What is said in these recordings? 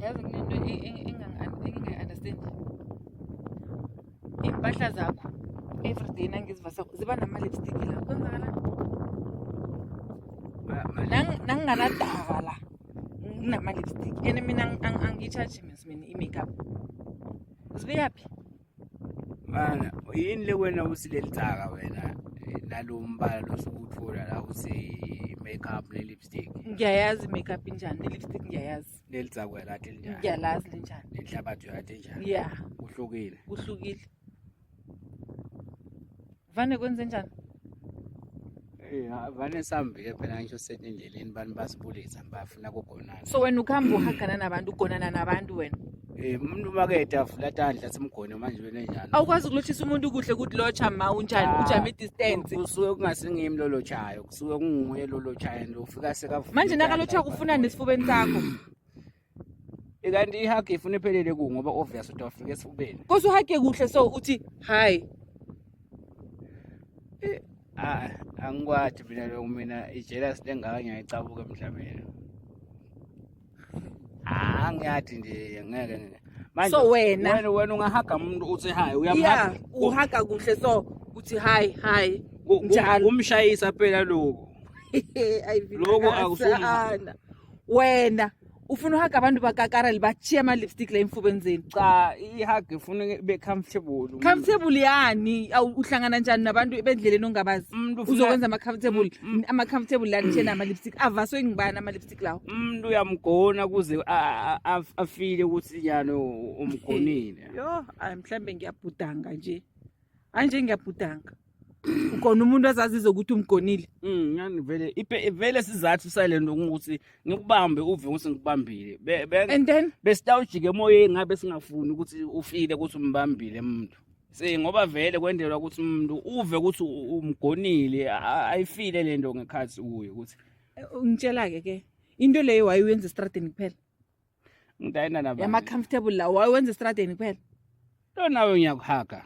Yazi kunento engingayi-understand. Iy'mpahla zakho everyday nangizivasako ziba nama-lipstick la. Kwenzakalani? Nanginganadaka la nginama-lipstick and mina angiyi-charge mina i-makeup. Zibuyaphi? Mana yini le wena usilelitsaka wena nalo mbala losukuwuthola la uthi makeup ne lipstick? Ngiyayazi i-makeup injani, ne-lipstick ngiyayazi. Lelitsaka uyalathi linjani? Ngiyalazi linjani. Nenhlabathi uyathi njani? Yeah. Kuhlukile. Kuhlukile. Vane kwenze njani? Eh, vane sambile phela ngisho sendleleni bantu basibulisa bafuna kugonana. So wena ukuhamba uhagana nabantu, ugonana nabantu wena. Eh, umuntu makede avula tandla simgone manje wena njani? Awukwazi ukulotshisa umuntu kuhle ukuthi lotsha ma unjani, ujame distance. Kusuke kungasingimi lolo chayo, kusuke kunguye lolo chayo nje ufika sekavula. Manje nakalotsha kufuna nesifubeni sakho. Kanti ihug ifuna iphelele ku ngoba obvious ukuthi afike esifubeni. Kose uhage kuhle so uthi hi. Ah, angikwadi mina lokho, mina ijealous lengaka ngiyayicabuka emhlabeni. Ah, ngiyathi nje ngeke. Manje So wena- wena ungahaga umuntu uthi hi, uyamhaga. Yeah, uhaga kuhle so uthi hi hi. Njalo. Umshayisa phela lokho. Lokho Lokho wena ufuna uhaga abantu bakakarele bachiya ama-lipstick la emfubeni zenu. Cha, ihug ifuna ibe comfortable. Comfortable yani? Uhlangana njani nabantu bendleleni ongabazi? Umuntu ufuna- Uzokwenza ama-comfortable, ama-comfortable la nitshena ama-lipstick avaswe ngibani ama-lipstick lawo? Umuntu uyamgona kuze afile ukuthi nyano umgonile. Yo, ayi, mhlambe ngiyabhudanga nje, hayi nje ngiyabhudanga. Ugona umuntu azazize ukuthi umgonile. Yani vele ipe vele sizathu sale nto ukuthi ngikubambe uve ukuthi ngikubambile. And then Besitawujika emoyeni ngabe singafuni ukuthi ufile ukuthi umbambile umuntu. Se ngoba vele kwendelwa ukuthi umuntu uve ukuthi umgonile, ayifile lento ngekhathi kuye ukuthi Ngitshela-ke ke into leyo wayeyenza estradeni kuphela? Ngidayina nabantu. Yama-comfortable la wayewenza estradeni kuphela? Lo nawe ngiyakuhaga.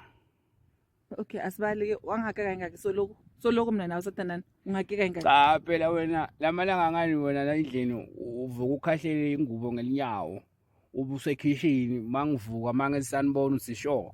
Okay, asibaleke, wangihaka kangaki soloko mina nawe sathandana? Ungihake kangaki? Cha phela wena lamalanga ngani wena la endlini uvuka ukhahlele ingubo ngelinyawo ubusekhishini, mangivuka mangisanibona uthi sure.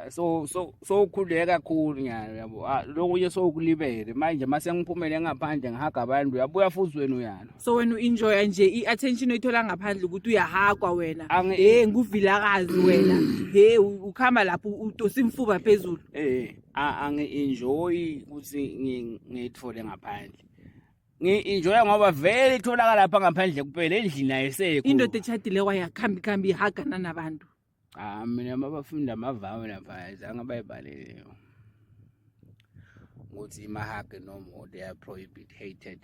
So ukhululeke kakhulu nyalo yabo. Ah, lokunye sokulibele manje mase ngiphumele ngaphandle ngihaga abantu uyabuya futhi wena uyana. So wena u-enjoya nje i-attention oyithola ngaphandle ukuthi uyahagwa wena? He, nguvilakazi wena, he, ukhamba lapho udosa imfuba phezulu. Eh, angi-enjoy ukuthi ngiyithole ngaphandle, ngi-enjoya ngoba vele itholakala lapha ngaphandle kuphela, endlini ayisekho. Indoda etshadileko ayakhambi khambi ihagana nabantu. Cha, mina mabafunda amavawe lapha zange bayibalele ukuthi ima-hug no more, they are prohibited.